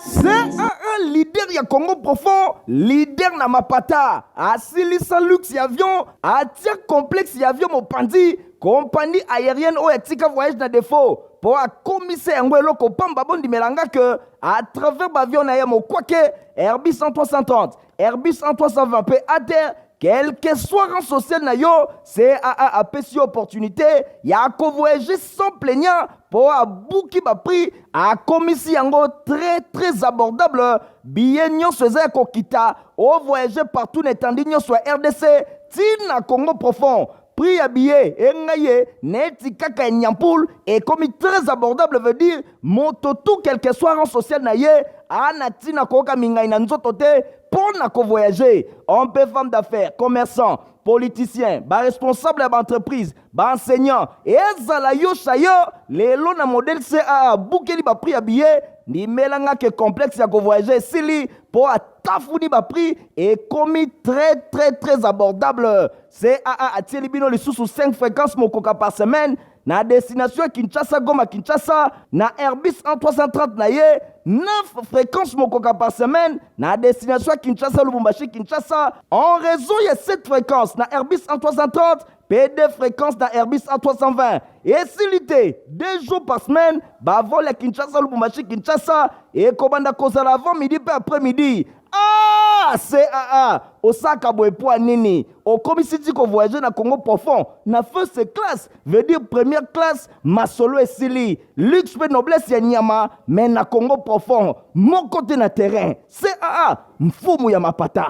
CAA leader ya Congo profond, leader na mapata, asilisa luxe ya avion, atia complexe ya avion mopanzi, compagnie aérienne oyo atika voyage na défaut mpo akomisa yango eloko pamba. Bondimela nga ke à travers baavion na ye mokwake Airbus 330, Airbus 320 mpe ATR, quel que soit rang social na yo, CAA apesi yo opportunité ya kovoyager sans plaignant mpo abuki baprix, akomisi yango très très abordable. Billet nyonso eza ya kokita, ovoyage partout na etandi nyonso ya RDC ntina Congo profond. Prix ya billet engai ye neti kaka ya nyampule ekomi très abordable, veut dire moto tout, quel que soit rang social na ye, ana ntina koyoka mingai na nzoto te mpo na kovoyage. Homme mpe femme d'affaires, commerçant, politicien, baresponsable ya baentreprise, baenseignant, ezala yo chayo lelo na modèle CAA abukeli baprix ya billet. Ndimelanga ke complexe ya kovoyage esili mpo atafuni baprix, ekomi très très très abordable. CAA atieli bino lisusu 5 fréquences mokoka par semaine na destination ya Kinshasa, Goma, Kinshasa na Airbus 330 na ye, 9 fréquences mokoka par semaine na destination ya Kinshasa, Lubumbashi, Kinshasa en raison ya 7 fréquences na Airbus 330 mpe 2 fréquences na Airbus A320. Esili te, 2 jours par semaine bavol ya Kinshasa, Lubumbashi, Kinshasa ekobanda kozala avant midi mpe après midi. Ah, CAA osaka boye po ya nini? Okomisi ti kovoyage na Congo profond na first class, veut dire première classe. Masolo esili, luxe mpe noblesse ya nyama, mais na Congo profond moko te na terrain. CAA, mfumu ya mapata.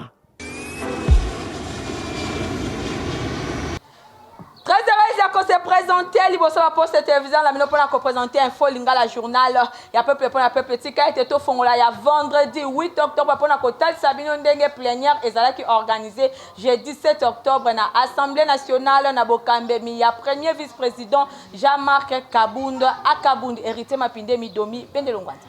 Très heureuse ya kose présenter liboso ba poste télévision na bino mpona koprésente info lingala, journal ya peuple mpona peuple. Tika ete tofongola ya vendredi 8 octobre mpona kotalisa bino ndenge plénière ezalaki organisé jeudi 7 octobre na Assemblée nationale na bokambemi ya premier vice-président Jean-Marc Kabund Akabund. Héritier Mapinde Midomi Pendelongwanza.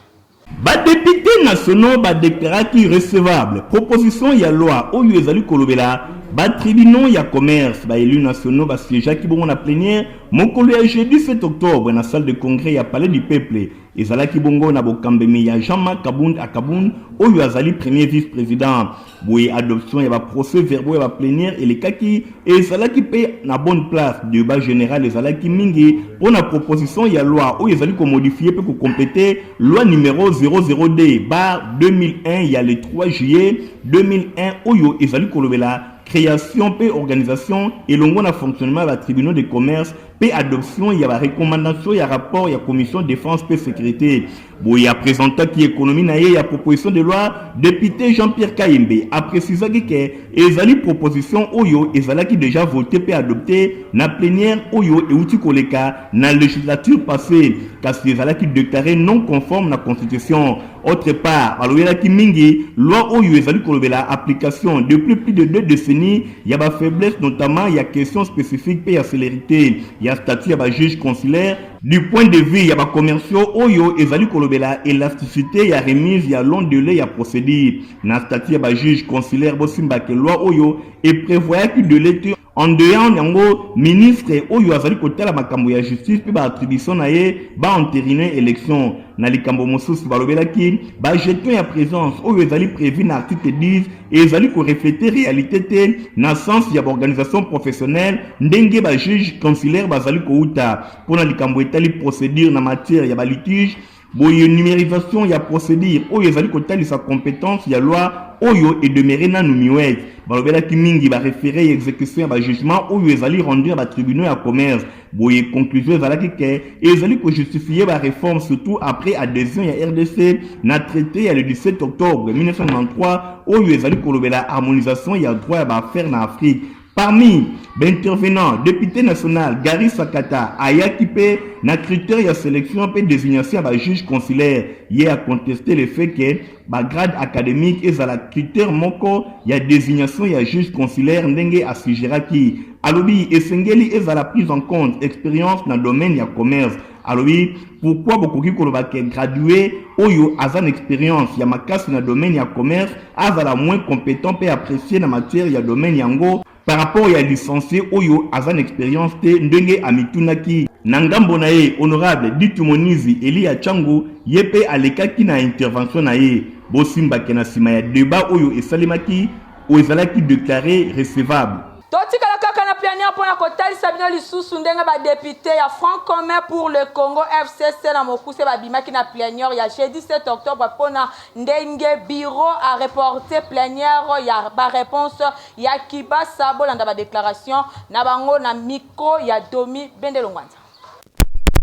Badepute nationaux badeklaraki recevable proposition ya loi oyo ezali kolobela batribunaux ya commerce. Baélus nationaux basiégeaki bongo na plénière mokolo ya jeudi 7 octobre na salle de congrès ya Palais du Peuple. Ezalaki bongo na bokambemi ya Jean-Marc Kabund Akabund oyo azali premier vice-président. Boye adoption ya baprocès verbaux ya baplénière elekaki, ezalaki mpe na bonne place. Débat général ezalaki mingi mpo na proposition ya loi oyo ezali komodifie mpe kokomplete loi numéro 002/2001 ya le 3 juillet 2001 oyo ezali kolobela création mpe organisation elongo na fonctionnement ya batribunaux de commerce mpe adoption ya barecommandation ya rapport ya commission défense mpe sécurité. Boye apresentaki économie na ye ya proposition de loi, député Jean-Pierre Kayembe aprécisaki ke ezali proposition oyo ezalaki déjà voté mpe adopté na plénière oyo euti koleka na législature passée, kasi ezalaki déclaré non conforme na constitution. Autre part, balobelaki mingi loi oyo ezali kolobela application depuis plus de 2 décennies ya bafaiblesse, notamment ya question spécifique mpe ya célérité ya statut ya bajuge consulaire du point de vue ya bacommerciaux, oyo ezali kolobela élasticité ya remise ya long délai ya procédure na statut ya bajuge consulaire. Bosimbake loi oyo eprévoyaki délai te. En dehors yango, ministre oyo azali kotala makambo ya justice mpe baattribution na ye baentérine élection. Na likambo mosusu, balobelaki bajeton ya présence oyo ezali prévu na article 10 ezali koreflete réalité te na sens ya baorganisation professionnelle ndenge bajuge consulaire bazali kouta. Mpona likambo etali procédure na matière ya balitige, boye numérisation ya procédure oyo ezali kotalisa compétence ya loi oyo edemeure nanu muette. Balobelaki mingi baréféré ya exécution ya bajugement oyo ezali rendu ya batribunaux ya commerce. Boye conclusion ezalaki ke ezali kojustifie baréforme, surtout après adhésion ya RDC na traité ya le 17 octobre 1993 oyo ezali kolobela harmonisation ya droit ya baaffaire na Afrique. Parmi baintervenant, député national Gary Sakata ayaki mpe na critère ya sélection mpe désignation ya bajuge consulaire. Ye aconteste le fait ke bagrade académique ezala critère moko ya désignation ya juge consulaire ndenge asugéraki. Alobi esengeli ezala prise en compte experience na domaine ya commerce. Alobi pourquoi bokoki koloba ke gradue oyo aza na experience ya makasi na domaine ya commerce azala moins competent mpe apprecier na matière ya domaine yango par rapport ya licencie oyo aza na experience te, ndenge amitunaki. Na ngambo na ye, honorable Ditu Monizi Elia Tshangu ye mpe alekaki na intervention na ye. Bosimba ke na sima ya debat oyo esalemaki, oyo ezalaki declare recevable. Totikala kaka na plénière mpo na kotalisa bino lisusu ndenge badepute ya Front commun pour le Congo, FCC na mokuse, babimaki na plénière ya jeudi 7 octobre mpo na ndenge bureau a reporté plénière ya baréponse ya Kibasa. Bolanda badéclaration na bango na micro ya Domi Bendelongwanza.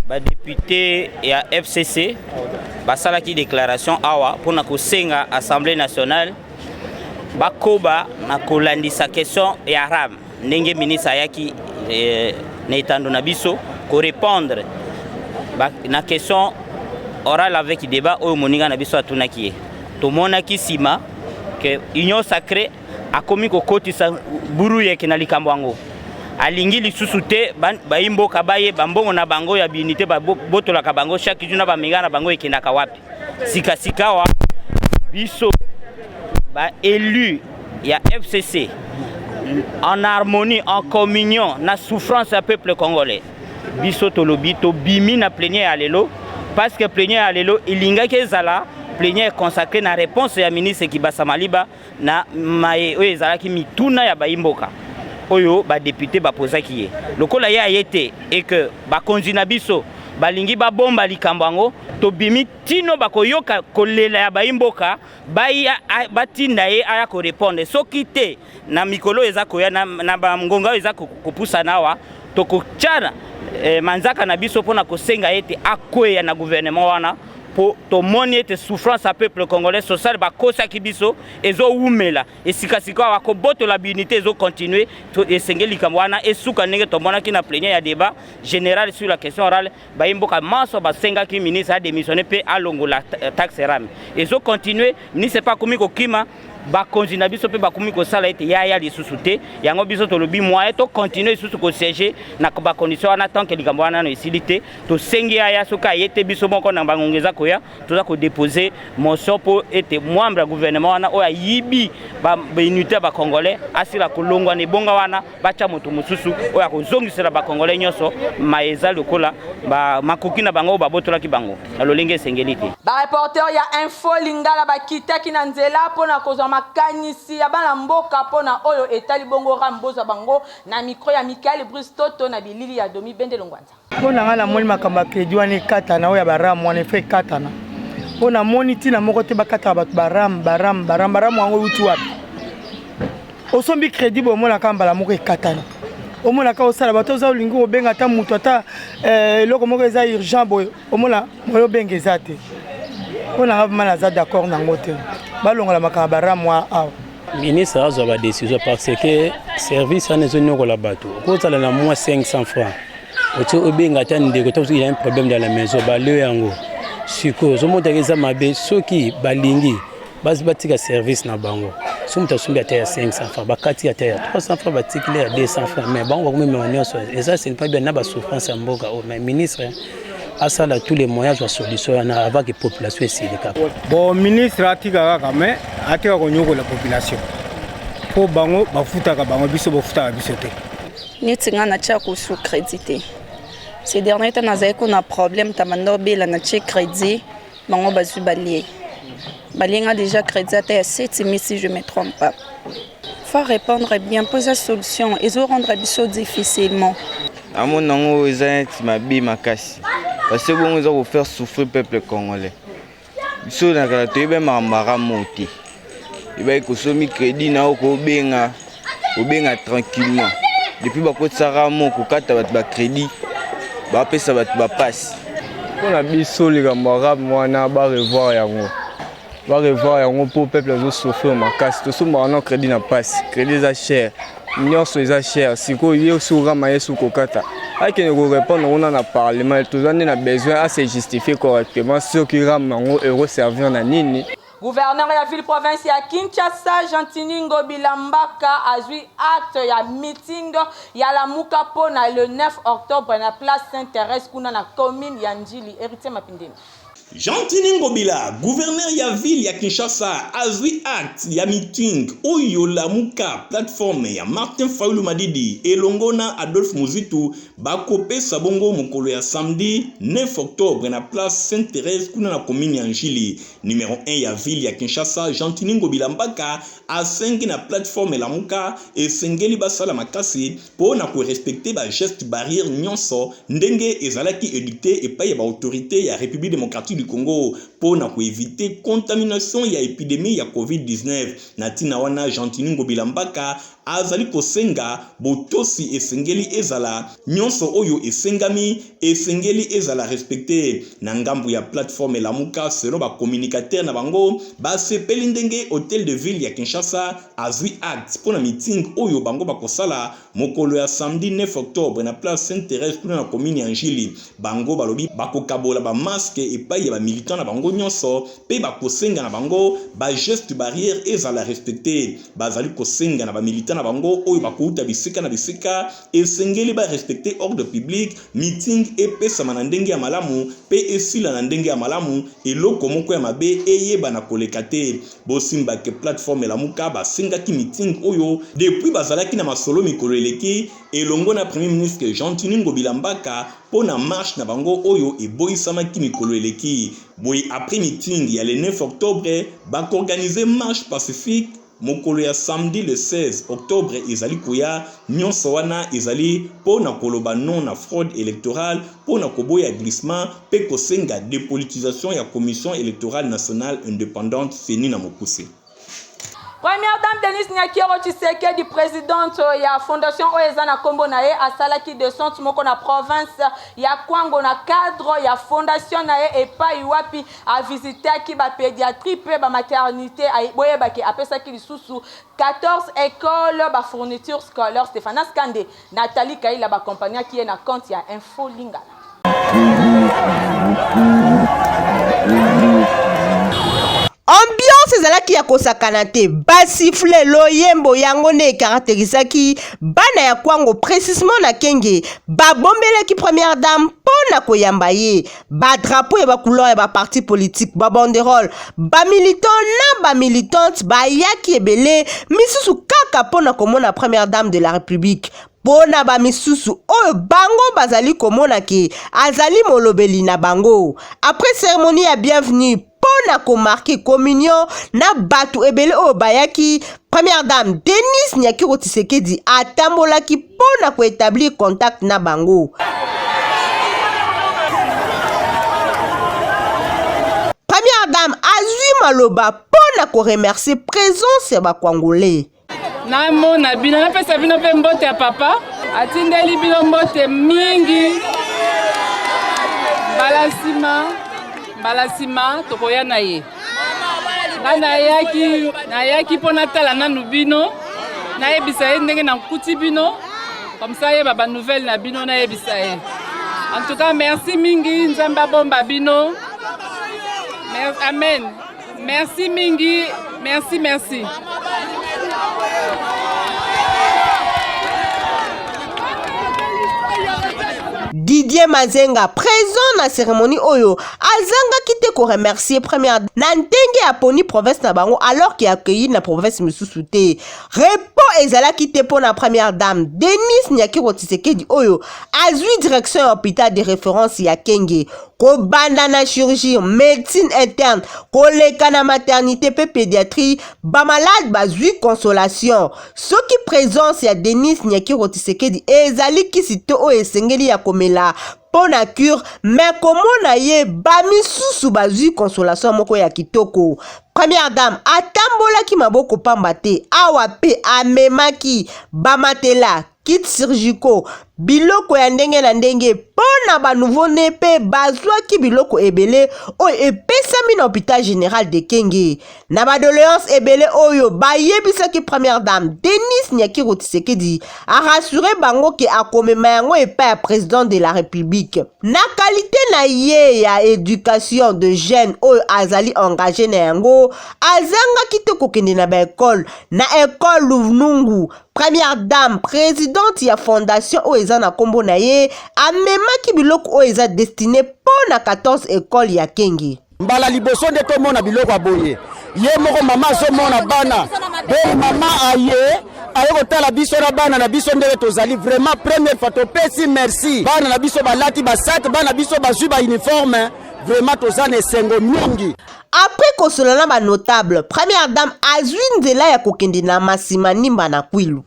Badepute ya FCC basalaki déclaration awa mpona kosenga Assemblée nationale bakoba na kolandisa question ya RAM, ndenge ministre ayaki na etando na biso korépondre na question orale avec débat oyo moninga na biso atunaki ye. Tomonaki nsima ke Union sacrée akomi kokotisa buru yeke na likambo yango. Alingi lisusu te bayi mboka bayeba mbongo na bango ya baunité babotolaka bango chaque jour na bamega na bango ekendaka wapi. Sikasika awa, biso baélu ya FCC, en harmonie, en communion na souffrance ya peuple congolais, biso tolobi tobimi na plénière ya lelo, parce que plénière ya lelo elingaki ezala plénière consacré na réponse ya ministre Kibasa Maliba na maye oyo ezalaki mituna ya bayimboka oyo badepute bapozaki ye. Lokola ye aye te e ke bakonzi na biso balingi babomba likambo yango, tobimi tino bakoyoka kolela ya bayimboka, baya batinda ye aya korépondre. Soki te, na mikolo eza koya, na bangonga oyo eza kopusana awa, tokotiana manzaka na biso mpona kosenga ete akweya na gouvernement wana, mpo tomoni ete souffrance ya peuple congolais social bakosaki biso ezowumela. Esikasika awa kobotola baunité ezocontinue. Esengeli likambo wana esuka. Ndenge tomonaki na plénière ya débat général sur la question orale, bayi mboka manso basengaki ministre adémissionne mpe alongola taxe RAM. Ezocontinue, ministre mpe akomi kokima, bakonzi na biso mpe bakomi kosala ete yaya lisusu te. Yango biso tolobi moyen tocontinue lisusu kosiéger na bacondition wana tant que likambo wana nano esili te. Tosengi aya. Soki aye te, biso moko na bangonga eza koya toza kodépose motion mpo ete membre ya gouvernement wana oyo ayibi baunité ya bacongolais asila kolongwa na ebonga wana, batya moto mosusu oyo akozongisela bacongolais nyonso ma eza lokola makoki na bango oyo babotolaki bango na lolenge esengeli te. Bareporter ya Info Lingala bakitaki na nzela mpona kozwa makanisi ya bana mboka mpona oyo etali bongo RAM. Bozwa bango na micro ya Mikael Bruce Toto, na bilili ya Domi Bendelongwanza. Mpo na ngai, namoni makambo ya crédit wana ekatana, oyo ya baRAM wana efo ekatana, mpo namoni ntina moko te bakataka bato baRAM, baRAM, baRAM. BaRAM yango euti wapi? Osombi crédit boye, omonaka mbala moko ekatana. Omonaka osala bato oza olingi kobenga ata moto, ata eloko moko eza urgent boye, omona moyo obenga eza te. Mpo na nga vraiment, naza d'accord nango te. Balongola makambo baRAM awa. Ministre azwa badécision, parce que service wana ezonyokola bato. Okozala na mwa 500 francs, otie obenga ata ndeko to soki ya un problème dans la maison, balio yango. Sikoyo ozomotaka eza mabe. Soki balingi batika service na bango, so moto asombi ata ya 500 francs, bakati ata ya 300 francs, batikili ya 200 francs, mais bango bakomemema nyonso. Eza, ce n'est pas bien na basouffrance ya mboka oyo. Mais ministre asala tous les moyens, azwa solution wana avant que population esilika. Bon, ministre atika kaka, mais atika konyokola population, mpo bango bafutaka bango, biso bafutaka biso te. Neti nga natia kosu crédit te. Ces dernier temps nazali kuna problème, tamanda obela, natie crédit, bango bazwi, balie, balie nga déjà crédit ata ya 7000, si je me trompe pas. Faut répondre bien mpo eza solution ezorendre biso difficilement. Amoni yango eza neti mabe makasi, parce que bongo eza kofaire souffrir peuple congolais. Biso na kala toyebi makambo ya RAM te. Ebaki kosomi crédit na yo, kobenga, kobenga tranquillement. Depuis bakotisaka RAM, kokata bato bacrédit, bapesa bato bapasi. Mpona biso, likambo ya RAM wana, barevoir yango, barevoir yango, mpo peuple azosouffrir makasi. Tosombaka no crédit na mpasi, crédit eza cher, nyonso eza cher. Sikoyo ye soki RAM ye soki kokata, akende korépondre kuna na parlement. Toza nde na besoin ase justifier correctement soki RAM yango ekoservir na nini. Gouverneur ya ville province ya Kinshasa Gentiny Ngobila Mbaka azwi acte ya meeting ya Lamuka mpo na le 9 octobre na place Sainte Therèse kuna na commune ya Ndjili. Heritier Mapindemi. Gentiny Ngobila, gouverneur ya ville ya Kinshasa azwi acte ya meeting oyo Lamuka, plateforme ya Martin Fayulu Madidi elongo na Adolphe Muzito Bakopesa bongo mokolo ya samedi 9 octobre na place Sainte Therèse kuna na commune ya N'Djili. Numero 1 ya ville ya Kinshasa, Gentiny Ngobila Mbaka asengi na plateforme Lamuka esengeli basala makasi po na ko respecter ba gestes barrières nionso ndenge ezalaki edicte epayi ya ba autorites ya Republique democratique du Congo po na ko eviter contamination ya epidemie ya Covid-19. Na tina wana Gentiny Ngobila Mbaka Azali kosenga botosi esengeli ezala, nionso oyo esengami esengeli ezala respecter. Na ngambo ya plateforme Lamuka, selon ba communicateurs na bango, basepeli ndenge hotel de ville ya Kinshasa azui acte mpo na meeting oyo bango bakosala mokolo ya samedi 9 octobre na place Sainte Therèse kuna na commune ya N'djili. Bango balobi bakokabola ba masques epayi ya ba militants na bango nionso mpe bakosenga na bango ba gestes barrières ezala respecter. Bazali kosenga na ba militants na bango oyo bakowuta bisika na bisika, esengeli ba respecter ordre public, meeting epesama na ndenge ya malamu mpe esila na ndenge ya malamu, eloko moko ya mabe eyebana koleka te. Bosimba que plateforme Lamuka basengaki meeting oyo depuis bazalaki na masolo mikolo eleki elongo na Premier ministre Gentiny Ngobila Mbaka mpo na marche na bango oyo eboyisamaki mikolo eleki. Boye après meeting ya le 9 octobre, bako organiser marche pacifique mokolo ya samedi le 16 octobre ezali koya. Nionso wana ezali mpo na koloba non na fraude electorale, mpo na koboya glissement mpe kosenga depolitisation ya Commission electorale nationale independante, ceni na mokuse. Première dame Denise Nyakeru Tshisekedi, presidente ya fondation oyo eza na kombo na ye, asalaki descente moko na province ya Kwango na cadre ya fondation na ye epai wapi avisitaki ba pediatrie mpe ba maternité. Boyebaki apesaki lisusu 14 écoles ba fournitures scolaires. Stephanas Kande, Nathalie Kaila ba accompagnaki ye na compte ya Info Lingala. Ambiance ezalaki ya kosakana te, basifle, loyembo yango nde ekarakterisaki bana ya Kwango precisement na Kenge babombelaki première dame mpo na koyamba ye. Ba drapeau ya ba couleur ya ba parti politique, ba banderole, ba militant na ba militante bayaki ebele, misusu kaka mpo na komona première dame de la République. Mpo na ba misusu oyo bango bazali komona ke azali molobeli na bango. Après cérémonie ya bienvenue mpo na ko marquer communion na bato ebele oyo bayaki, première dame Denise Nyakeru Tshisekedi atambolaki mpo na ko etablir contact na bango. Première dame azwi maloba mpo na ko remercier presence ya ba Kwangolais. Namona bino, napesa bino mpe mbote ya papa atindeli bino mbote mingi. Mbala nsima, mbala nsima tokoya na ye. Nga nayaki, nayaki mpo natala nanu bino, nayebisa ye ndenge nakuti bino, comme ça ayeba ba nouvelle na bino, nayebisa ye. En tout cas, merci mingi, Nzambe abomba bino. Amen. Merci mingi, merci merci. Didier Mazenga présent na cérémonie oyo azangaki te ko remercier première na ndenge aponi province na bango alors qu'il accueilli na province mosusu te. Repos ezalaki te mpo na première dame Denise Nyakeru Tshisekedi oyo azwi direction ya hôpital de référence ya Kenge kobanda na chirurgie, médecine interne, koleka na maternité mpe pédiatrie, ba malade bazwi consolation. Soki présence ya Denise Nyakeru Tshisekedi ezali kisi to oyo esengeli ya komela mpo na cure, mais komona ye ba misusu bazwi consolation moko ya kitoko. Première dame atambolaki maboko pamba te, awa mpe amemaki ba matelas, kits chirurgicaux. biloko ya ndenge na ndenge mpo na ba nouveau-né mpe bazwaki biloko ebele oyo epesami na hopital general de Kenge. Na ba doléances ebele oyo bayebisaki première dame Denise Nyakeru Tshisekedi a rassurer bango ke akomema yango epai ya president de la République. Na qualité na ye ya education de jeune oyo azali engage na yango, azangaki te kokende na ba ecole na ecole Luvnungu. Première dame presidente ya fondation oyo eza na kombo na ye amemaki biloko oyo eza destine mpo na 14 ecole ya Kenge. Mbala liboso nde tomona biloko ya boye. Ye moko mama azomona bana donc mama aye aye kotala biso na bana na biso ndenge tozali vraiment première fois topesi merci. Bana na biso balati basac, bana biso bazwi ba uniforme, vraiment toza na esengo mingi. Après kosolola na ba notables, première dame azwi nzela ya kokende na Masimanimba na Kwilu.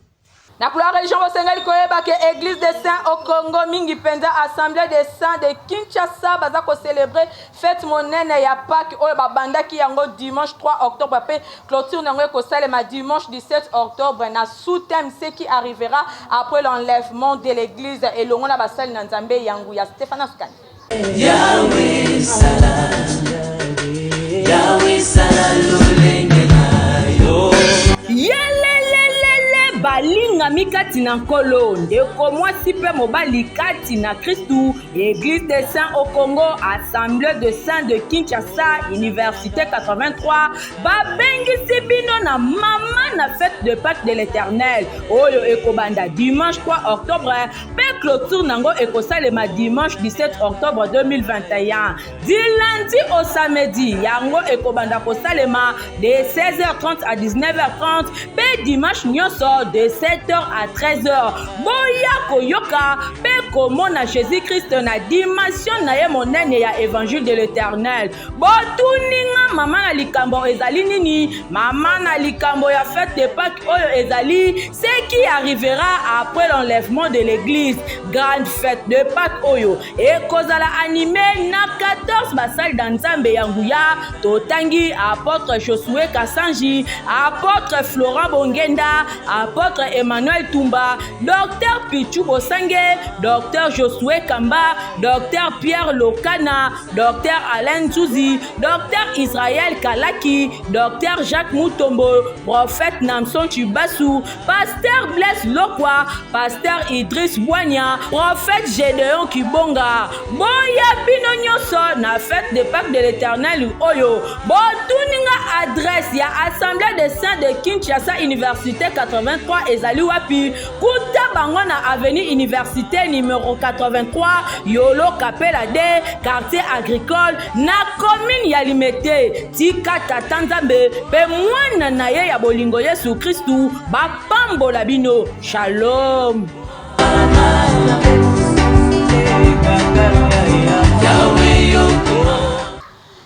Na couloir religion bosengeli koyeba ke Eglise des Saints au Congo mingi mpenza Assemblée des Saints de Kinshasa baza ko celebrer fete monene ya Pâques oyo babandaki yango dimanche 3 octobre mpe clôture na yango ekosalema dimanche 17 octobre na sous-thème ce qui arrivera après l'enlèvement de l'église elongo na basali na Nzambe ya nguya Stephanas Kani. Yahweh sala, Yahweh sala lolenge na yo. Yelelelele balingami kati na Nkolo, ndeko mwasi mpe mobali kati na Kristu, Eglise des Saints au Congo, Assemblée de Saints de Kinshasa, Université 83, babengisi bino na mama na fête de Pâques de l'Éternel oyo ekobanda dimanche 3 octobre mpe clôture nango ekosalema dimanche 17 octobre 2021 du lundi au samedi. Yango ekobanda kosalema de 16h30 à 19h30 mpe dimanche nyonso de 7h à 13h. Boya koyoka mpe komona Jésus Christ na dimension na ye monene ya évangile de l'Éternel. Botuni nga mama na likambo ezali nini? Mama na likambo ya fête de Pâques oyo ezali ce qui arrivera après l'enlèvement de l'église. Grande fête de Pâques oyo ekozala animé na 14 basali na Nzambe ya nguya. Totangi apôtre Josué Kasanji, apôtre Florent Bongenda, apôtre Emmanuel Tumba, docteur Pichu Bosange, docteur Josué Kamba, docteur Pierre Lokana, Docteur Alain Nzuzi, Docteur Israël Kalaki, Docteur Jacques Mutombo, Prophète Namson Chibasu, Pasteur Blaise Lokwa, Pasteur Idriss Bwanya, Prophète Gédéon Kibonga. Boya bino nyonso na fête de Pâques de l'Éternel oyo. Botuni nga adresse ya Assemblée des Saints de Kinshasa Université 83 ezali wapi? Kuta bango na avenue Université numéro 83 Yolo Kapela 2 quartier agricole na commune ya Limete. Tika Tata Nzambe pe mwana na ye ya bolingo Yesu Kristu bapambola bino. Shalom.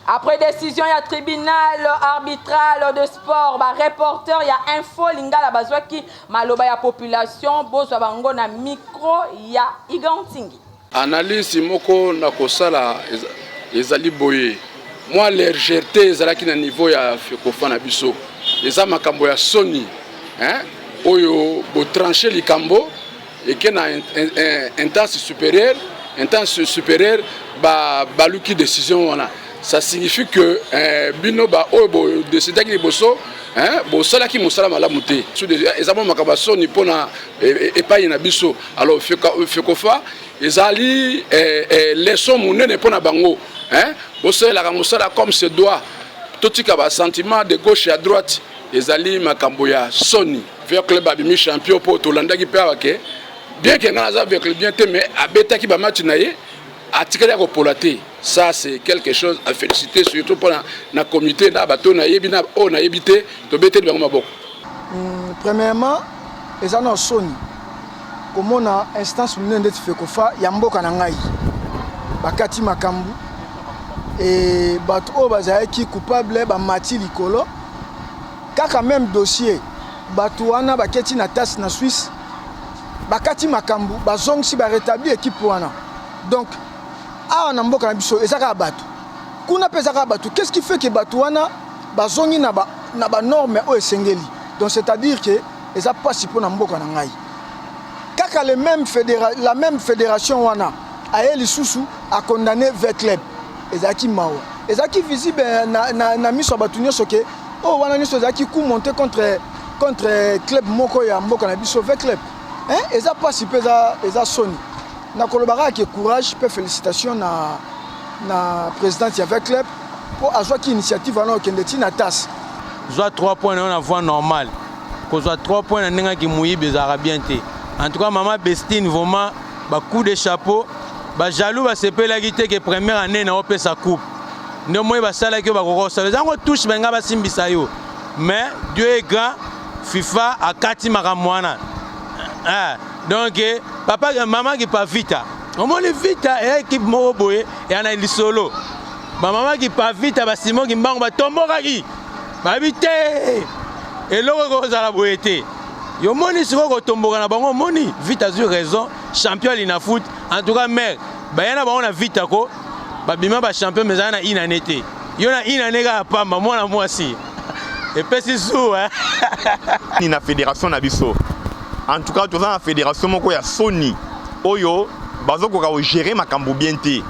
Après décision ya tribunal arbitral de sport, ba reporter ya Info Lingala bazwaki maloba ya population, bozwa bango na micro ya Igan Nsingi. Analyse moko na kosala ezali boye, mwa légèreté ezalaki na niveau ya FECOFA na biso, eza makambo ya soni hein, oyo botranche likambo eke na instance supérieure, instance supérieure ba baluki décision wana. Ça signifie que eh, bino ba oyo bo décidaki liboso hein, bosalaki mosala malamu te. Eza mwa makambo ya soni mpona epai na biso. Alors FECOFA ezali eh, eh, leçon monene mpona bango hein, bosalelaka mosala comme se doit, totika ba sentiment de gauche ya droite, ezali makambo ya soni. V Club abimi champion mpo tolandaki mpe awa ke bien ke ngai naza V Club bien te, mais abetaki ba match na ye atikali ya kopola te. Ça c'est quelque chose à féliciter, surtout mpona na comité na bato nayebi na oyo nayebi te, tobeteli bango maboko. Premièrement eza na soni komona instance monene ndeti FECOFA ya mboka na ngai bakati makambo e bato oyo bazalaki coupable bamati likolo kaka même dossier bato wana baketi na tasse na Suisse bakati makambo bazongisi barétabli équipe wana. Donc awa na mboka na biso eza kaka bato kuna mpe eza kaka bato. Qu'est-ce qui fait que bato wana bazongi na ba na ba norme oyo esengeli? Donc c'est-à-dire que eza mpasi mpo na mboka na ngai kaka. Kaka le même federa, la même fédération wana aye lisusu a condamné V Club. Ezalaki mawa. Ezalaki visible na, na, na miso ya bato nyonso ke oyo oh, wana nyonso ezalaki coup monté contre, contre club moko ya mboka na biso V Club. Hein? Eza pasi mpe eza, eza soni. Nakoloba kaka ke courage mpe félicitation na, na présidente ya V Club mpo azwaki initiative wana okende ti na tasse. Zwa 3 points na yo na voie normale. Kozwa 3 points na ndenge ya kimoyibi ezalaka bien te. En tout cas mama Bestine vraiment ba coup de chapeau. Ba jaloux basepelaki te ke première année na opesa coupe. Nde moi basalaki yo bakoka kosala. Eza yango touche balinga basimbisa yo. Mais Dieu est grand, FIFA akati makambo wana. Ah, donc eh, papa mama kipa vita. Omoni vita eya équipe moko boye ya na lisolo. Ba mama kipa vita ba Simon Kimbangu batombokaki. Babi te eloko ekozala boye te. Yo moni sikoyo kotomboka na bango omoni vita azwi raison champion ya Linafoot en tout cas mère baya na bango na vita ko babima ba champion mais ezala na une année te yo na une année kaka pamba mwana mwasi epesi zuwa ni na fédération na biso en tout cas toza na fédération moko ya soni oyo bazokoka kogérer makambo bien te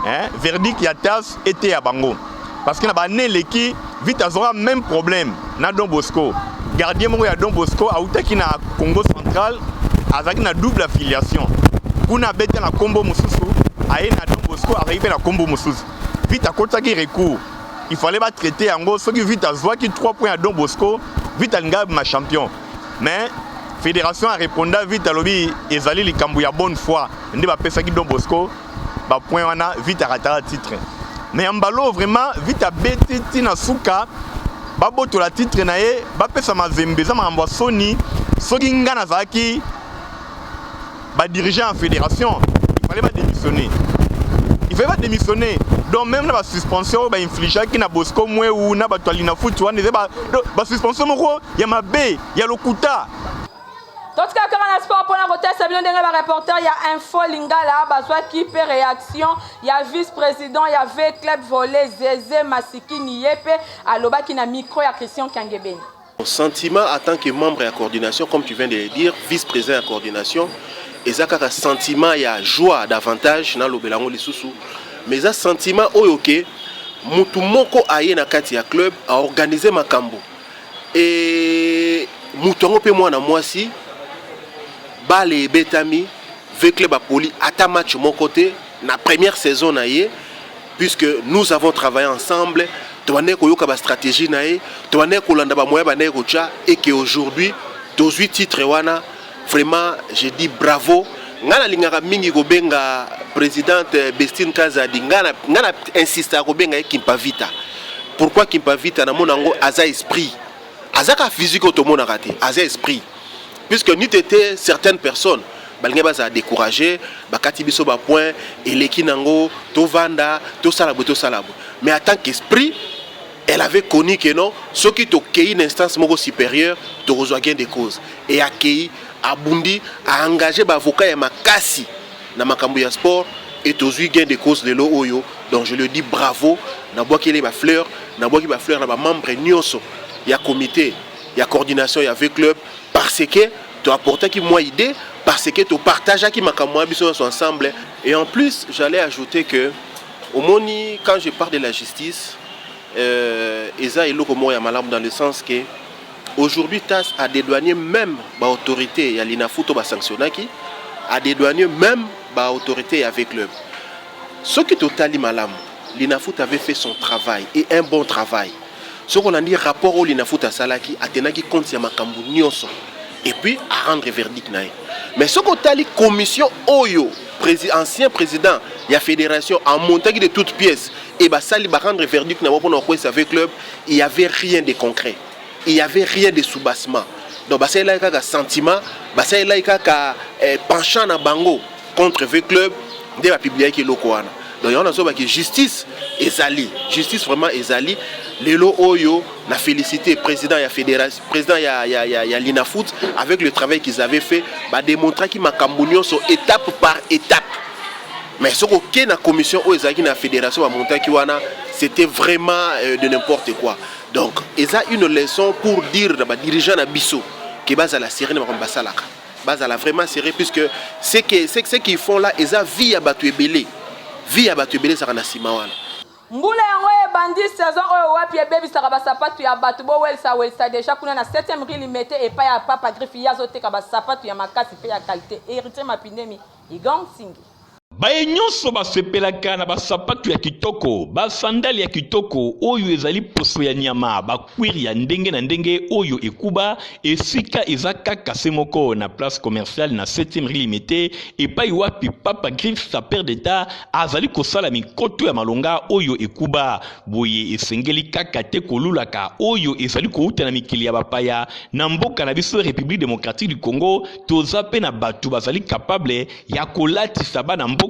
hein? Verdict ya TAS eteya bango parce que na ba année eleki vite azwaka même problème na Don Bosco. Gardien moko ya Don Bosco awutaki na Congo central, azalaki na double affiliation kuna, abeta na kombo mosusu, aye na Don Bosco azalaki mpe na kombo mosusu. Vite akotisaki recours, il fallait batraite yango. Soki vite azwaki 3 points ya Don Bosco, vite alingaka ma champion, mais fédération areponda vite, alobi ezali likambo ya bonne foi nde bapesaki Don Bosco bapoint wana, vite arataka titre. Mais ya mbala vraiment vite abeti ntina suka, babotola titre na ye, bapesa Mazembe. Eza makambo ya soni. Soki nga nazalaki badirigeant ya fédération, il fallait badémissionner, il fallait badémissionner. Donc même na basuspension oyo bainfligeaki na Bosco Mweu na bato ya Linafoot wana, eza basuspension moko ya mabe, ya lokuta. Totika kaka na sport mpona kotesa bino ndenge bareporter ya Info Lingala bazwaki mpe réaction ya vice président ya V Club Volley, Zeze Masikini. Ye mpe alobaki na micro ya Christian Kangebeni. Sentiment en tant que membre ya coordination, comme tu viens de le dire, vice-président ya coordination, eza kaka sentiment ya joie davantage. Nalobela yango lisusu, mais eza sentiment oyo ke mutu moko aye na kati ya club aorganize makambo e mutu yango mpe mwana mwasi. Bale ebetami, V Club apoli ata match moko te na première saison na ye, puisque nous avons travaillé ensemble. Tobandaki koyoka bastratégie na ye, tobandaki kolanda bamoyen bandaki kotya, et que aujourd'hui tozwi titre wana. Vraiment, je dis bravo. Ngai nalingaka mingi kobenga présidente Bestine Kazadi, ngai na insistaka kobenga ye Kimpa Vita. Pourquoi Kimpa Vita? Namona yango aza esprit, aza kaka physique oyo tomonaka te, aza esprit, puisque n'eût été certaines personnes balingi bazala découragé, bakati biso bapoint eleki nango, tovanda, tosala boye, tosala boye. Mais en tant qu'esprit, elle avait connu que non, soki tokei na instance moko supérieure, tokozwa gain de cause. E akei, abundi, aengage baavocat ya makasi na makambo ya sport et tozwi gain de cause lelo oyo. Donc je le dis bravo, nabwakeli bafleur, nabwaki bafleur na bamembre nyonso ya comité ya coordination ya V Club, parce que toapportaki mwa idée, parce que topartageaki makambo ya biso nyonso ensemble. Et en plus, j'allais ajouter que omoni, quand je parle de la justice, eza eloko moko ya malamu, dans le sens que aujourd'hui TAS a dédouané même baautorité ya Linafoot oyo basanctionnaki, a dédouané même baautorité ya V Club. Soki totali malamu, Linafoot avait fait son travail, et un bon travail. Soki olandi rapport oyo Linafoot asalaki, atenaki compte ya makambo nyonso et puis arendre verdict na ye. Mais soki otali commission oyo ancien président ya fédération amontaki de toutes pièces et basali barendre verdict na bango mpona kokwesa V Club, il y avait rien de concret, il y avait rien de soubassement. Donc basalelaki kaka sentiment, basalelaki kaka penchant na bango contre V Club nde bapubliaki eloko wana. Donc yango nazobaki justice ezali, justice vraiment ezali lelo oyo. Na félicité président ya fédération, président ya Linafoot, avec le travail qu'ils avaient fait. Badémontraki makambo nyonso étape par étape. Mais soki okei na commission oyo ezalaki na fédération bamontaki wana, c'était vraiment de n'importe quoi. Donc eza une leçon pour dire na badirigeant na biso ke bazala sérieux na makambo basalaka. Bazala vraiment sérieux puisque ce que ce, ce qu'ils font là eza vie ya bato ebele. Vie ya bato ebele ezalaka na sima wana. Mbula yango ebandi saison oyo wapi ebebisaka ba sapatu ya batu bowelisa welisa dejà kuna na septième rue limete epai ya papa griffe ye azoteka ba sapatu ya makasi pe ya qualite heritier mapindemi igong singi. Baye nyonso basepelaka na basapatu ya kitoko, basandale ya kitoko oyo ezali poso ya nyama, bakwire ya ndenge na ndenge oyo ekuba, esika eza kaka se moko na place commerciale na 7e rue Limete, epai wapi Papa Griffe sapeur d'Etat azali kosala mikoto ya malonga oyo ekuba. Boye esengeli kaka te kolulaka oyo ezali kouta na mikili ya bapaya. Na mboka na biso Republique democratique du Congo, toza pe na bato bazali capable ya kolatisa bana mboka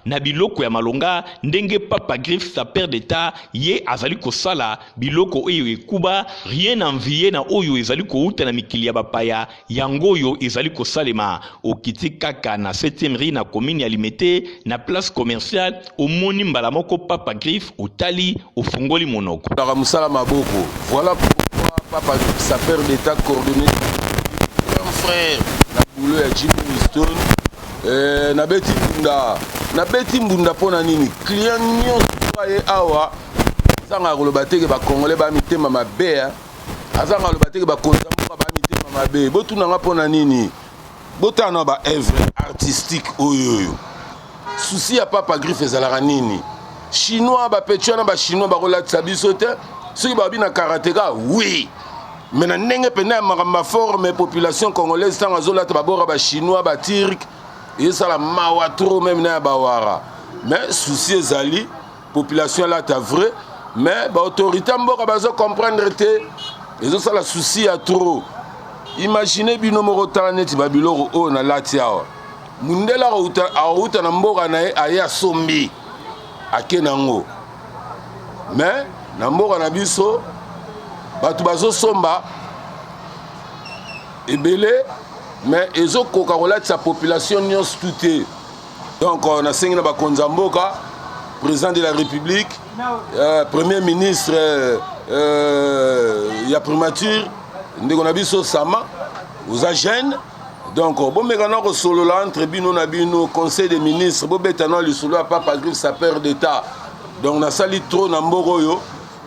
na biloko ya malonga ndenge Papa Griffe sapeur d'Etat ye azali kosala biloko oyo ekuba, rien envier na oyo ezali kouta na mikili ya bapaya. Yango oyo ezali kosalema, okiti kaka na septième rue na commune ya Limete na place commerciale, omoni mbala moko Papa Griffe, otali, ofungoli monoko. Kaka mosala maboko. Voilà pourquoi Papa Griffe sapeur d'Etat coordonné grand frère na boulot ya Jimmy Winston. Eh, nabeti mbunda nabeti mbunda mpo na nini client nyonso aye awa azangaka koloba te ke bacongolais ba mitema mabe hein. Azanga aloba te ke bakonzi ya mboka ba mitema mabe. Botuna nga mpo na nini? Botala na ba œuvre artistique oyo oyo. Souci ya Papa Griffe ezalaka nini? Chinois ba petit wana ba chinois bakolatisa biso te. Soki babi na karateka oui. Mais na ndenge pena ya makambo ya forme population congolaise ntango azolata babora ba chinois ba turc ezosala mawa trop meme na ya bawara. Mais souci ezali population alata vrai mais ba autorité ya mboka bazo comprendre te ezosala souci ya trop imagine bino moko tala neti babiloko oyo nalati awa mundele akouta na mboka na ye aye asombi ake nango mais na mboka na biso bato bazosomba ebele mais ezokoka kolatisa population nyonso tu te Donc euh, nasengi na bakonzi ya mboka, président de la République, euh, premier ministre euh, euh, ya primature, ndeko na biso Sama, oza jeune, donc euh, bomeka na kosolola entre bino na bino conseil des ministres bobeta na lisolo ya papa griffe sapeur d'état donc nasali trop na mboka oyo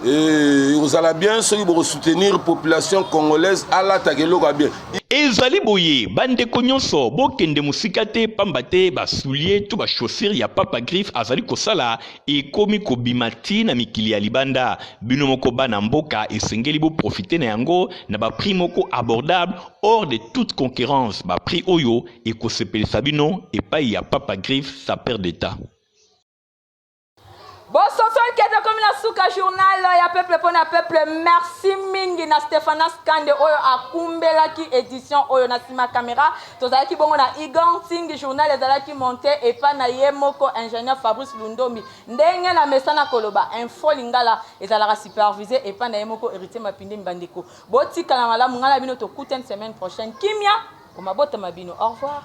ekozala bien soki bokosoutenir population congolaise alataka eloko ya bien. Ezali boye ba ndeko nyonso bokende mosika te pamba te ba souliers to ba chaussures ya Papa Griffe azali kosala ekomi kobima ti na mikili ya libanda. Bino moko bana mboka esengeli bo profiter na yango na ba prix moko abordable hors de toute concurrence, ba prix oyo ekosepelisa bino epayi ya Papa Griffe sapeur d'Etat. Bososoli ke tokomi na suka journal ya peuple mpo na peuple. Merci mingi na Stephanas Kande oyo akumbelaki edition oyo na nsima kamera. Tozalaki bongo na Igor Nsingi, journal ezalaki monte epa na ye moko ingénieur Fabrice Lundombi. Ndenge na mesana koloba info lingala ezalaka supervise epa na ye moko Héritier Mapindemi. Bandeko botikala malamu, ngai na bino tokutani semaine prochaine. Kimia Omabota ma bino. Au revoir.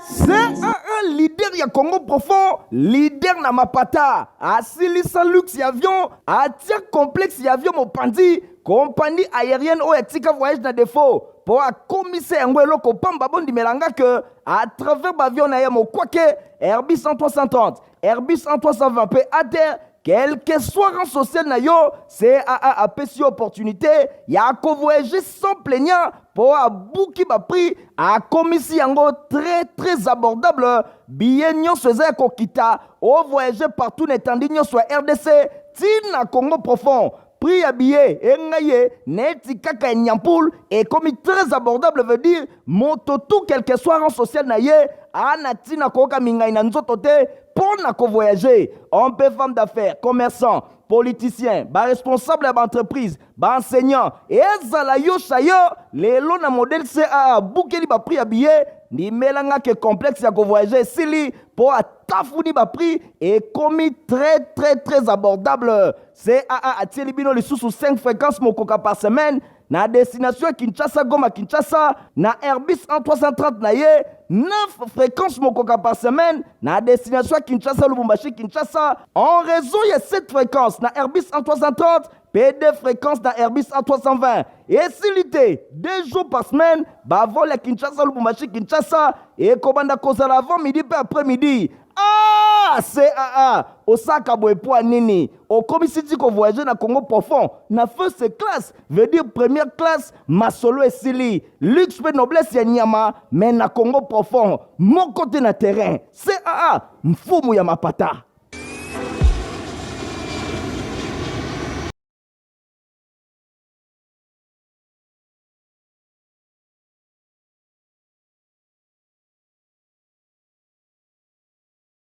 CAA leader ya Congo profond, leader na mapata, asilisa luxe ya avion, atia complexe ya avion mopanzi, compagnie aérienne oyo atika voyage na défaut po akomisa yango eloko pamba. Bondimela nga que à travers ba avion na ye mokwake Airbus 330, Airbus 320 pe ATR, quel que soit rang social na yo, CAA apesi yo opportunité ya kovoyager sans plaignant po abuki ba prix, akomisi yango très très abordable. Billet nyonso eza ya kokita, o voyager partout na etandi nyonso ya RDC ti na Congo profond. Prix ya billet engai ye neti kaka ya nyampul ekomi très abordable, veut dire moto tout quel que soit rang social na ye ana ntina koyoka mingai na nzoto te mpo na kovoyage. Homme mpe femme d'affaires, commerçant, politicien, baresponsable ya baentreprise, baenseignant, ezala yo sayo lelo na modèle CAA abukeli baprix ya billet. Ndimela nga ke complexe ya kovoyage esili mpo atafuni baprix ekomi très très très abordable. CAA atieli bino lisusu 5 fréquences mokoka par semaine na destination ya Kinshasa Goma Kinshasa na Airbus A330 na ye, 9 fréquences mokoka par semaine na destination ya Kinshasa Lubumbashi Kinshasa. En raison ya 7 fréquences na Airbus A330. mpe deux fréquences na Airbus A320. Esili te, deux jours par semaine, bavol ya Kinshasa Lubumbashi Kinshasa ekobanda kozala avant midi mpe après midi. Ah, CAA, osaka boye mpo ya nini? Okomisi ti kovoyage na Congo profond na first class, veut dire première classe, masolo esili, luxe mpe noblesse ya nyama, mais na Congo profond moko te na terrain. CAA, mfumu ya mapata.